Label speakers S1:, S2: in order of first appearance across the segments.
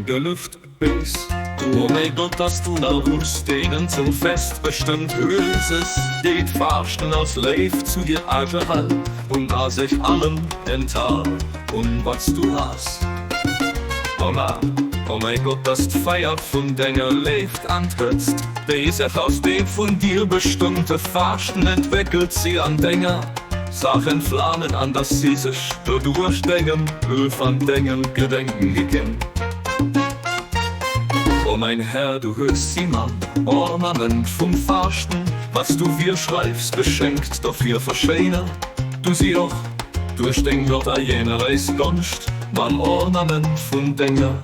S1: Gelüft bis. O mäi Gott, dass du nach hues deenen zum Fest bestëmmt Hülses, déi d'Faaschten aus Léift zu dir agehal hunn a sech allem enthal hunn, wat s du has. O ma, o mäi Gott, dass d'Feier vun denger Léift antrëtzt, déi sech aus dem vun dir bestëmmte Faaschten entwéckelt, si an denger Saach entflamen an dass si sech doduerch dengem Luef an dengem Gedenken higinn. O mäin Här, du hues si mam Ornament vum Faaschten, wat s du virschreifs, beschenkt, dofir verschéiner du si och duerch deng gotterjeneréis Gonscht mam Ornament vun denger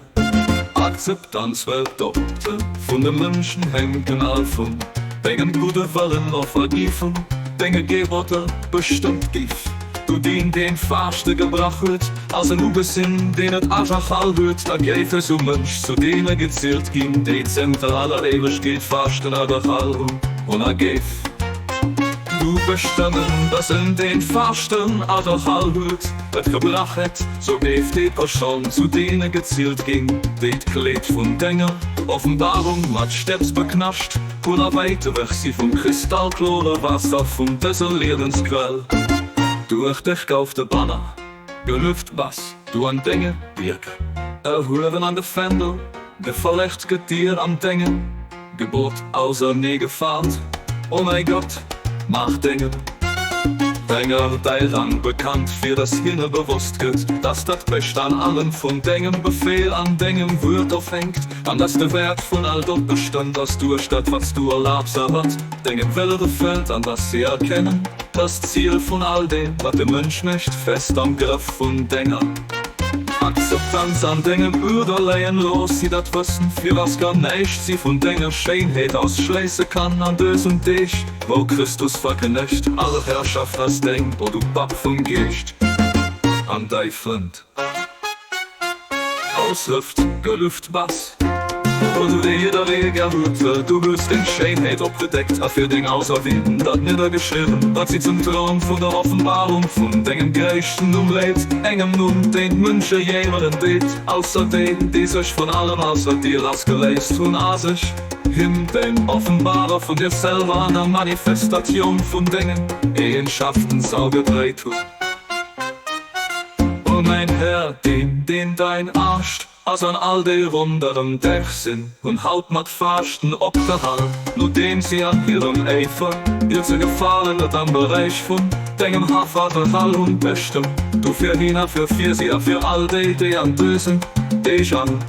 S1: Akzeptanz, well d'Opte vun de Mënschen hänken all vun dengem gudde Wëllen of a gi vun denge Geboter bestëmmt. Giff du deen, deen d'Faaschte gebrach huet, als en ugesinn, deen et ajachal huet, da géif esou Mënsch zu deene gezielt ginn, déi zënter aller Éiwegkeet Faaschten agachal hunn, an a géif du bestëmmen, datt en, deen d'Faaschten agachal huet, et gebrach hätt, sou géif déi Persoun zu deene gezielt ginn, déi d'Kleed vun denger Offenbarung mat Stepps beknascht hunn a wäit ewech si vum kristallklore Waasser vun dëser Liewensquell. Duerch dech gouf de Banner gelüft, bass du an denge Wierker erhuewen an de Fändel gefollegt gëtt dir an dengem Gebot auserneegefaalt. O mäi Gott, maach dengem Dénger däi Rang bekannt, fir dass hinne bewosst gëtt, dass dat Bescht an allem vun dengem Befehl an dengem Wuert ofhänkt, an dass de Wäert vun all Dot bestëmmt ass duerch dat, wat s du erlaabs a wat dengem Wëlle gefält, an dass si erkennen, dass d'Ziel vun all deem, wat de Mënsch mécht, fest am Grëff vun denger Akzeptanz an dengem Uerder léien. Looss si dat wëssen, fir dass gar näischt si vun denger Schéinheet ausschléisse kann an dësen Deeg, wou Christus verkënnegt, All Herrschaft ass deng, o du Papp vum Geescht, an däi Frënd. Ausrëfft, Gelüft bass, o du dee jidderee gär huet, wëll du hues deng Schéinheet opgedeckt a fir deng Auserwielten dat niddergeschriwwen, wat si zum Troun vun der Offenbarung vun dengem geréichten Numm leet, engem Numm, deen d'Mënsche jéimeren deet, ausser déi, déi sech vun allem ausser dir lassgeléist hunn a sech him, dem Offenbarer vun dir selwer an der Manifestatioun vun dengen Eegenschaften zougedréit hunn. O mäin Här, deen, deen däin Aascht ass an all déi ronderëm dech sinn, hunn haut mat Faaschten opgehal, nodeem si an hirem Äifer dir ze gefalen et am Beräich vun dengem Haff agehal hunn. Bestëmm du fir hien a fir fir si a fir all déi, déi an dësen Deeg an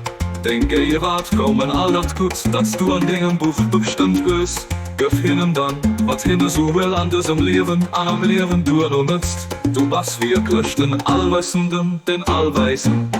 S1: deng Géigewaart kommen, all dat Gutts, dat s du an dengem Buch bestëmmt hues. Gëff hinnen dann, wat hinne souwuel an dësem Liewen an am Liewen duerno nëtzt. Du bass wierklech den Allwëssenden, den Allwäisen.